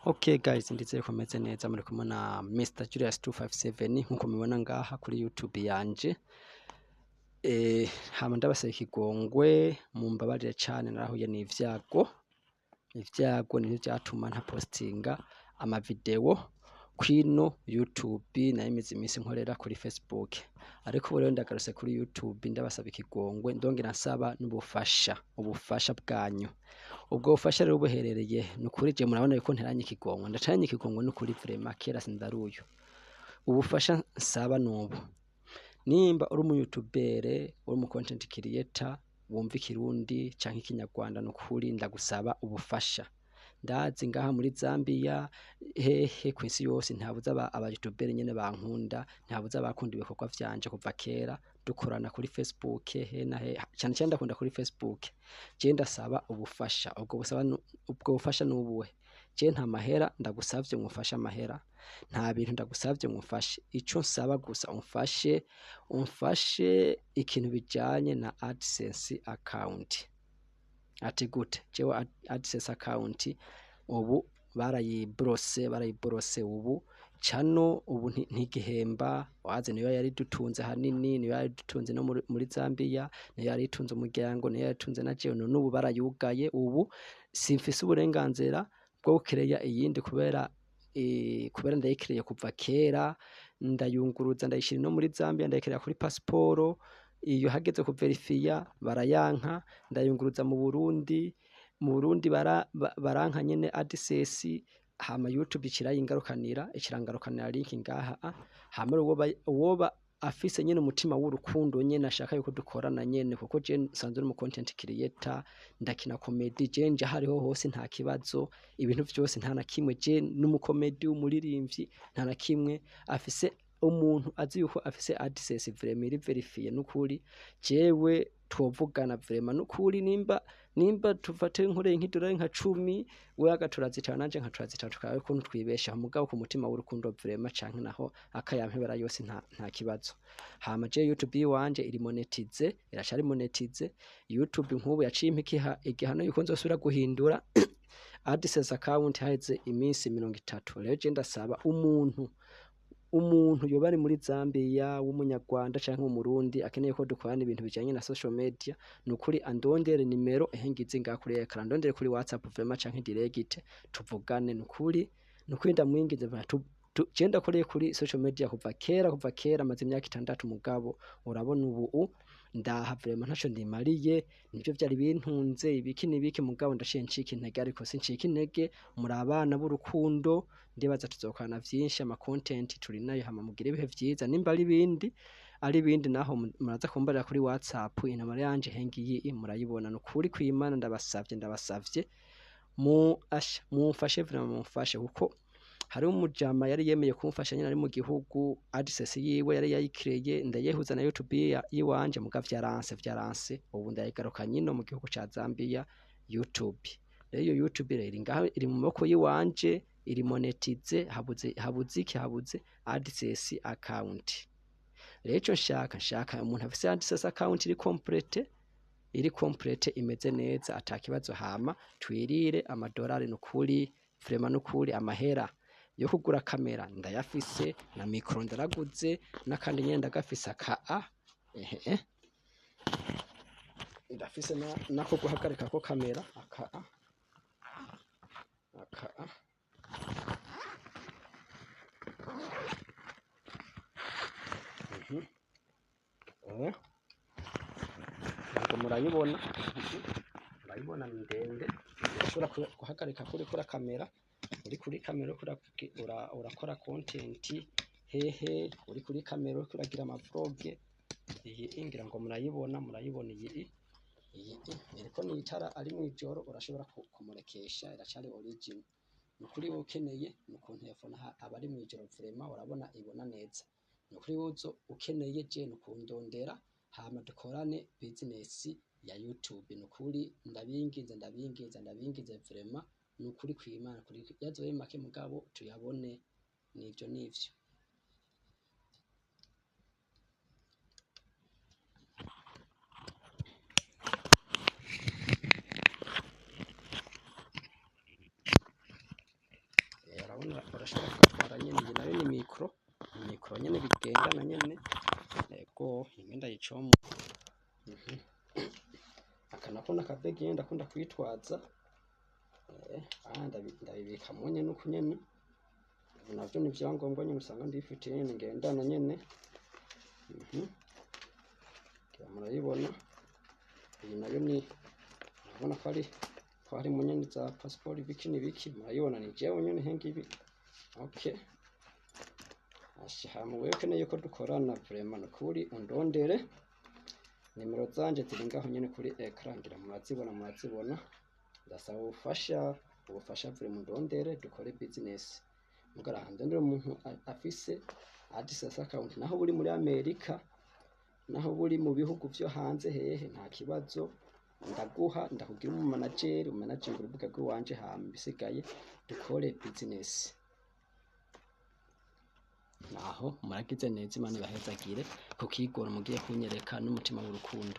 Okay guys, ndizeye ko meze neza. Muri kumwe na Mr Julius 257 nkuko mubibona ngaha kuri YouTube yanje. Hama ndabasaba ikigongwe, mumbabarire cane, narahuye n'ivyago. Ivyago nivyo vyatuma ntapostinga amavideo kwino YouTube. Nari maze imisi nkorera kuri Facebook, ariko ubu rero ndagarutse kuri YouTube. Ndabasaba ikigongwe, ndongera nsaba n'ubufasha, ubufasha bwanyu. Ubwo bufasha rero buherereye nukuri je murabona yuko nteranye ikigongwe, ndateranye ikigongwe nukuri, vraiment kera sindaruyo. Ubufasha nsaba nubu: nimba uri umu youtuber, uri umu content creator wumva ikirundi canke ikinyarwanda, nukuri ndagusaba ubufasha. Ndazi ngaha muri Zambia, hehe kw'isi yose, ntabuze aba youtuber nyene bankunda, ntabuze abakunda ibikorwa vyanje kuva kera dukorana kuri Facebook, he na he, cane cane ndakunda kuri Facebook. Je ndasaba ubufasha. Ubwo busaba ubwo bufasha nubuhe? Je nta mahera ndagusavye ngo umfashe amahera, nta bintu ndagusavye ngo umfashe. Ico nsaba gusa, umfashe ikintu bijanye na AdSense account. Ati gute? Jewe AdSense account ubu barayibrose, barayibrose. Ubu channel ubu ntigihemba. Waze niyo yari dutunze hanini, niyo yari dutunze no muri Zambia, niyo yari itunze umuryango, niyo yari itunze na jewe. None ubu barayugaye, ubu simfise uburenganzira bwo gukereya iyindi kubera ndayikereye kuva kera, ndayunguruza, ndayishira no muri Zambia, ndayikereya kuri pasiporo. Iyo hageze kuverifiya barayanka. Ndayunguruza mu Burundi, mu Burundi baranka nyene AdSense. Hama YouTube ikirayingarukanira, ikirangarukanira link ngaha. Hama rero uwoba afise nyene umutima w'urukundo nyene, ashaka yuko dukorana nyene, kuko je nsanzwe mu content creator, ndakina comedy, je nje hariho hose nta kibazo, ibintu vyose nta na kimwe. Je n'umukomedi, umuririmbyi, nta na kimwe. Afise umuntu azi yuko afise AdSense vraiment iri verifiye, nukuri jewe twovugana vraiment, nukuri. Nimba tufate nkoreye nk'idolari nka 10, we agatura 5, nanje nkatura 3, tukabe ukuntu twibesha, mugabo ku mutima w'urukundo vraiment, canke naho akayampebera yose nta kibazo. Hama je YouTube yiwanje iri monetize, iracari monetize. YouTube nk'ubu yaciye impa igihano yuko nzosubira guhindura AdSense account haheze iminsi 30. Rero je ndasaba umuntu yoba ari muri Zambia w'umunyarwanda canke w'umurundi akeneye ko dukorana ibintu bijanye na social media, nukuri andondere nimero ehe ngizi ngaha kuri écran, andondere kuri WhatsApp vraiment canke direct tuvugane. Nukuri ndamwinginze vraiment. Je ndakoreye kuri social media kuva kera, kuva kera, maze imyaka 6, mugabo urabona ubu ndaha vraiment ntaco ndimariye. Nivyo vyari bintunze, ibiki n'ibiki, mugabo ndaciye ncika intege, ariko sincika intege. Muri abana b'urukundo, ndibaza tuzokorana vyinshi, ama content turi nayo. Hama mugire ibihe vyiza. Nimba ari ibindi naho muraza kumbarira kuri WhatsApp, inamara yanje hengiyi murayibona. Nukuri kw'Imana ndabasavye, ndabasavye mu asha mumfashe vraiment, mumfashe, kuko hari umujama yari yemeye kumfasha nyene ari mu gihugu, AdSense yiwe yari yayikireye, ndayehuza na YouTube yiwanje, muga vyaranse, vyaranse. Ubu ndayigaruka nyino mu gihugu ca Zambia. YouTube rero, iyo YouTube rero iri ngaha, iri mu maboko yiwanje, iri monetize. Habuze iki? Habuze AdSense account. Rero ico nshaka umuntu afise AdSense account iri complete, iri complete, imeze neza, ata kibazo, hama twirire amadolari. Nukuri vraiment, nukuri amahera yo kugura kamera ndayafise, na micro ndaraguze, n'akandi nyene ndagafise aka a ehe, ndafise nako guhagarika ko kamera aka a aka a. Ntabwo murayibona? Murayibona, ni ndende, ushobora guhagarika kuri kuri kamera, uri kuri kamera uriko urakora content, hehe uri kuri kamera uriko uragira ama vlog. Iyi ngira ngo murayibona, murayibona iyi iriko ni itara, ari mw'ijoro urashobora kumurekesha, iracari origin. Nukuri wowe ukeneye ni ukuntelefona, aba ari mw'ijoro vraiment, urabona ibona neza. Nukuri wuzo ukeneye, je nukundondera, hama dukorane business ya YouTube. Nukuri ndabinginze, ndabinginze, ndabinginze vraiment, nukuri kw'Imana, kuri yazoye make mugabo tuyabone. Nivyo, nivyo. Urabona, urashobora kugatwara nyene. Iyi nayo ni micro, ni micro nyene bigendana nyene. Ego, imwe ndayicomora. Aka nako n'akabegi nyene ndakunda kwitwaza. Aha ndabibikamwo nyene uku nyene. Ibi navyo ni ivyangombwa nyene usanga ndifitiye nyene, ngendana nyene. Ngira murayibona. Iyi nayo ni, urabona ko ari ko harimwo nyene za passport, ibiki n'ibiki, murayibona, ni jewe nyene ngibi. Okay, asha, hama wewe ukeneye ko dukorana, vraiment nukuri undondere, nimero zanje ziri ngaho nyene kuri écran, ngira murazibona, murazibona. Ndasaba ubufasha, ubufasha vraiment, undondere dukore business. Mugara ndondere umuntu afise AdSense account, naho buri muri Amerika, naho buri mu bihugu vyo hanze hehe, nta kibazo, ndaguha, ndakugira umu manager, umanaginga urubuga rw'iwanje, hama ibisigaye dukore business. Naho muragize neza, Imana ibahezagire ku kigoro mugiye kunyereka n'umutima w'urukundo.